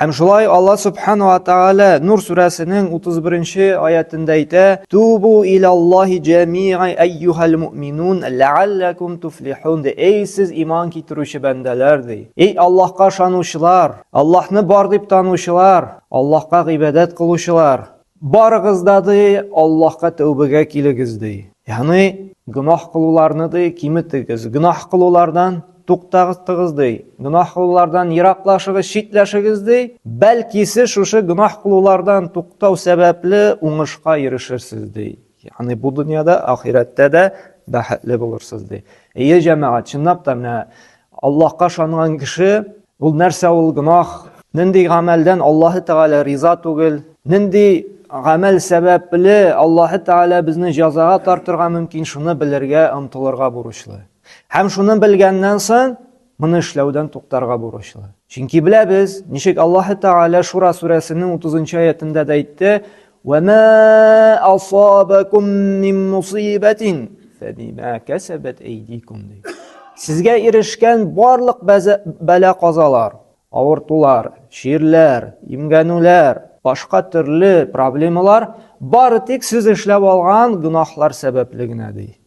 Һәм шулай Алла субхану ва тааля Нур сүрәсенең 31-нче аятендә әйтә: "Тубу илаллаһи җәми'а әйюһал муъминун ләалләкум туфлихун" ди. Эй сез иман китерүче бәндәләр ди. Эй Аллаһка ышанучылар, Аллаһны бар дип танучылар, Аллаһка гыйбадәт кылучылар, барыгыз да ди, Аллаһка тәүбәгә килегез ди. Ягъни гөнаһ кылуларны ди киметегез, гөнаһ кылулардан Туктагыз, ди, гөнаһ кылулардан ераклашыгыз, читләшегез, ди. Бәлки сез шушы гөнаһ кылулардан туктау сәбәпле уңышка ирешерсез, ди. Ягъни бу дөньяда, ахирәттә дә бәхетле булырсыз, ди. Әйе, җәмәгать, чынлап та менә Аллаһка ышанган кеше, ул нәрсә ул гөнаһ, нинди гамәлдән Аллаһы Тәгалә риза түгел, нинди гамәл сәбәпле Аллаһы Тәгалә безне җәзага тартырга мөмкин, шуны белергә омтылырга бурычлы. Һәм шуны белгәннән соң, моны эшләүдән туктарга бурычлы. Чөнки беләбез, ничек Аллаһ Тәгалә Шура сүрәсенең 30 аятендә дә әйтте: "Ва ма асабакум мин мусибатин фабима касабат айдикум" ди. Сезгә ирешкән барлык бәла-казалар, авыртулар, чирләр, имгәнүләр, башка төрле проблемалар бары тик сез эшләп алган гөнаһлар сәбәпле генә ди.